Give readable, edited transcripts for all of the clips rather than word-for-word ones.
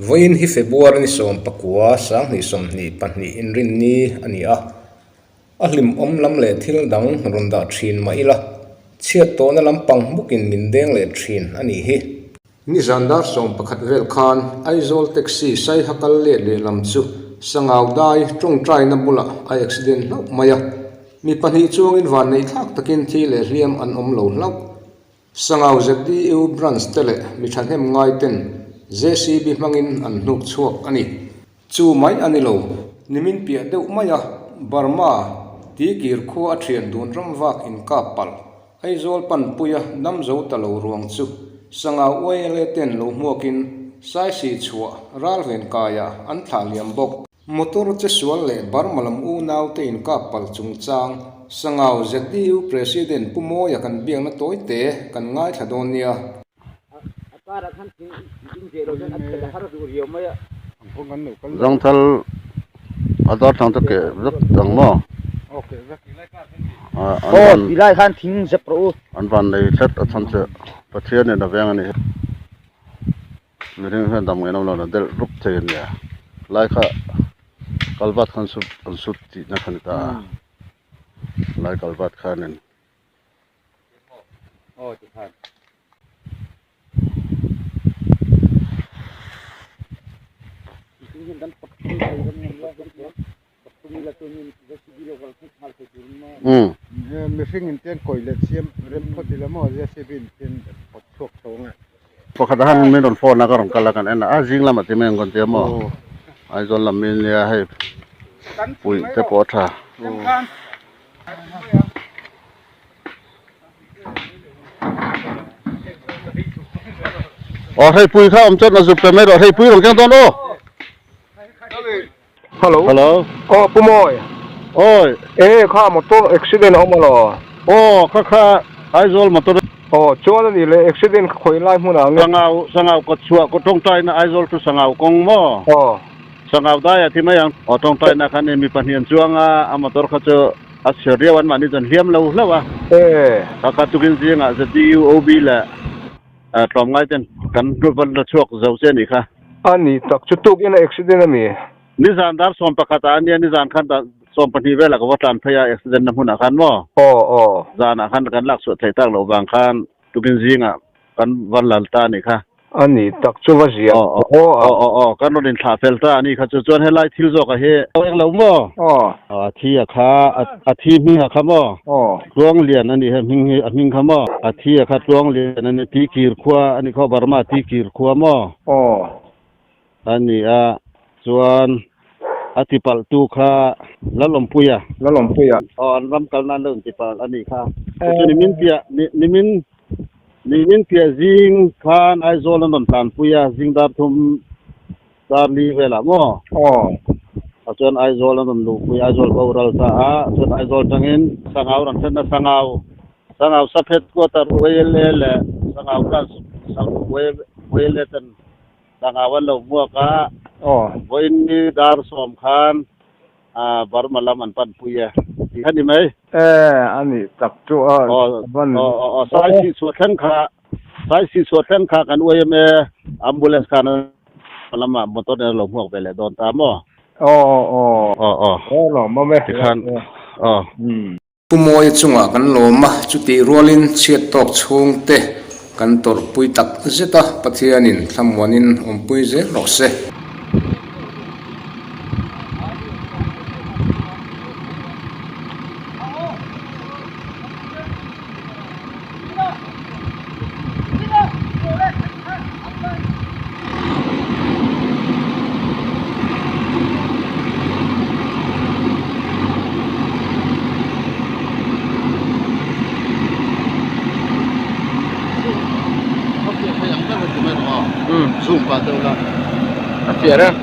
Vawiin hi February ni 19, 2022 inrinni a ni a. A hlimawm lam leh thil dang rawn dah thin mah ila, chhiat tawhna lampang hmukin min deng leh thin a nih hi. Nizan dar 11 vel khan Aizawl taxi Saiha kal let lehlam chu Sangau dai tawngtaina bulah a accident hlauh mai a. Mi pahnih chuangin vanneih thlak takin thi leh hliam an awm lo hlauh. Sangau ZDU branch te leh mi thahnem ngai ten JCB hmangin an hnuk chhuak a ni. Chu mai a ni lo, nimin piah deuh mai a, Burma tikir khua a thian dun ram vak inkap palh, Aizawl panpuia dam zo ta lo ruang chu Sangau YLA ten lo hmuakin Saisih chhuah ralven kaiah an thlah liam bawk. Motor che sual leh Burma lam unau te inkap palh chungchang Sangau ZDU President Pu Mawia kan biakna tawi te kan ngaithla dawn nia. Zangthal a dar thlang te keh vek ang maw? An van nei tlat a chhan che Pathianin a veng a nih hi. Mihring hian dam ngaihna awm lo na delh rup thei a nia lai kha kalvat khan sut an sut tihna kha ni ta a lai kalvat khanin. Mihring in ten kawi leh siam rem phawt ila maw JCB in ten phawt chhuak tho ang e. Pakhat ah khan min rawn phone a ka rawn kal a kan en a, a zing lamah ti mai ang kan tia maw Aizawl lam mi nia hei puih te pawh a tha. Aw hei pui kha awm chuan a zuk ta mai rawh hei pui rawn keng dawn aw. Hello. Hello. Aw Pu Mawi. Awi. E kha motor accident a awm alaw? Aw kha kha Aizawl motor. Aw chuan a nih leh accident kha khawi lai hmunah nge? Sangau Sangau kawtchhuah kaw tawngtaina Aizawl chu Sangau kawng maw? Aw. Sangau daiah thi mai ang. Aw tawngtaina khan mi pahnih an chuang a, a motor kha chu a chhiar riau an mahni chuan hliam lo hlauh a. E. Kha kha tukin zingah ZDUOB leh tlawmngai ten kan van la chhuak zo che a nih kha. A ni tak chu tukin a accident a mi? Nizan dar 11 ah a nia, nizan khan dar 12 velah ka va tlan phei a accident na hmunah khan maw? Aw aw. Zanah khan kan lak chhuah theih tak loh vang khan tukin zingah kan va lal ta a nih kha. A ni tak chu va ziah aw aw aw aw aw kan rawn inthlah fel ta a nih kha chu chuan helai thil zawkah hi eng lo maw? Aw. A thi a kha a thi hming a kha maw? Aw. Tluanglian a nih he hming hi a hming kha maw? A thi a kha Tluanglian a ni Tikir khua a nih khaw Burma Tikir khua maw? Aw. A ni a, chuan a tipalhtu kha Lalawmpuia. Lalawmpuia. Aw an ram kal nan lo intipalh a nih kha. Chu nimin piah nimin nimin piah zing khan Aizawl an rawn tlanpui a, zing dar thum dar li velah maw? Aw. A chuan Aizawl an rawn luhpui, Aizawl boral ta a, chuan Aizawl tangin Sangau rawn thlenna Sangau, Sangau Sub Headquarter YLA leh Sangau Branch YLA ten Sangau an lo hmuak a, vawiin ni dar 10 khan Burma lam an panpui e tih kha ni mai. E, a nih tak chu a. Aw, aw, aw, Saisih chhuah thleng kha Saisih chhuah thleng kha kan YMA ambulance khan a lamah motor nen a lo hmuak ve leh dawn ta maw? Aw, aw, aw. Aw, aw. Aw, lawmawm e. Tikhan, aw. Pu Mawia chungah kan lawm a, chutih rualin chhiat tawk chhungte kan tawrhpui tak zet a, Pathianin thlamuanin awmpui zel rawh se. A fiah reng.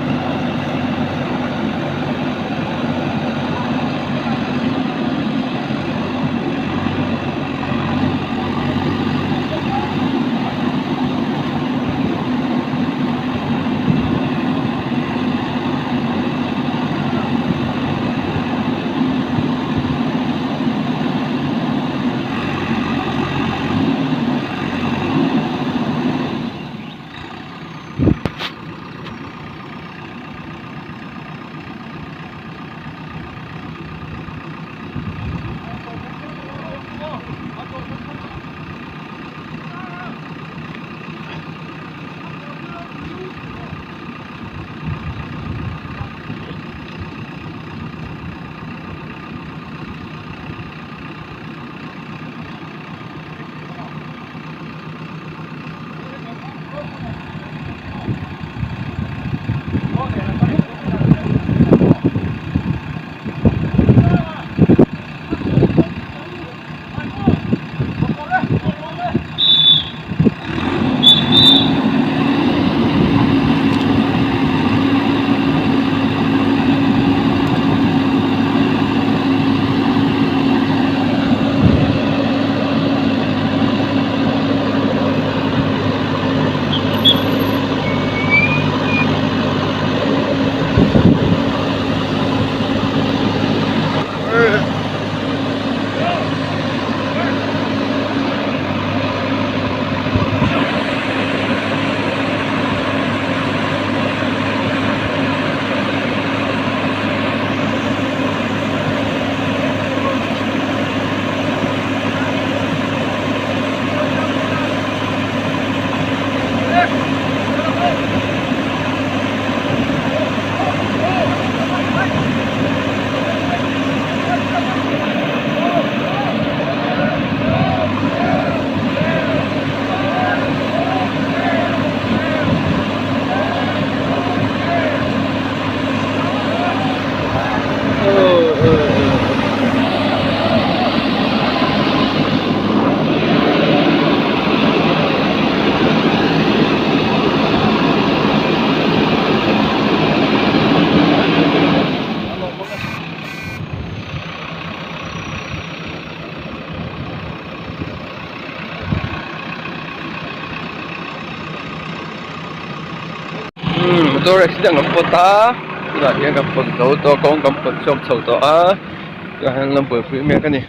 Motor accident kan pawt a tunah hian kan pawt zo tawh a kawng kan pawt chhuak chho tawh a tunah hian an lo buaipui mek a ni.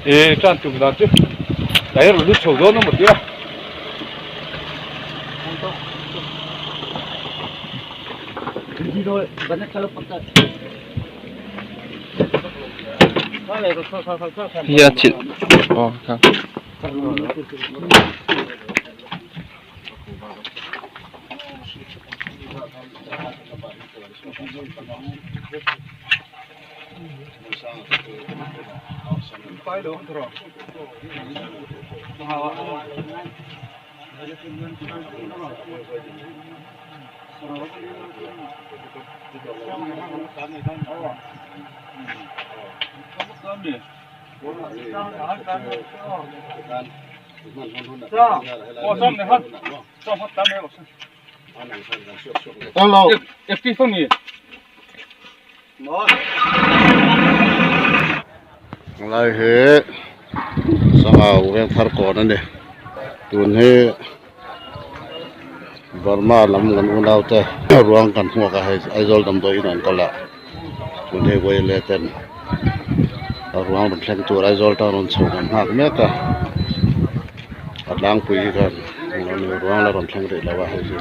E tan tum dan chu dai rawn lut chho dawn a maw tia. Hiya chilh aw kha. Lai hi sangau veng thar kawn a ni tun hi Burma lam kan unau te ruang kan hmuak a hei Aizawl damdawi in an kal a tun hi Vaile ten a ruang rawn thleng tur Aizawl tan rawn chho kan nghak mek a a tlangpui hi khan ruang la rawn thleng rih lo a hei hi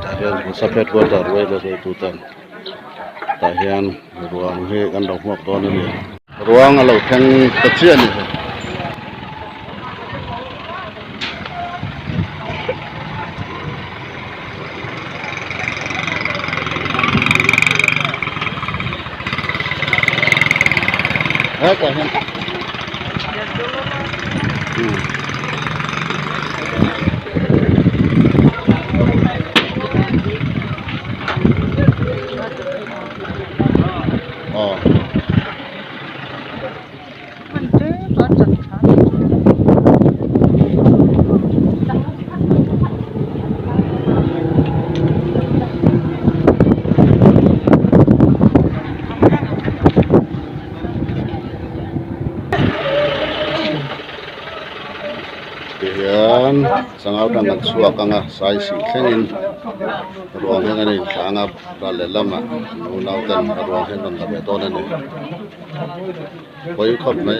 tah hian sub headquarter Vaile hruaitu ten. Tah hian ruang hi kan lo hmuak dawn a ni. Ruang a lo thleng ta chiah a ni hei. Hetah hian Tihian sangau tang kan chhuak ang a sai sih thlengin ruang hian an inthlah ang a ral leh lamah unau ten a ruang hian rawn la ve dawn a ni pawi khawp mai.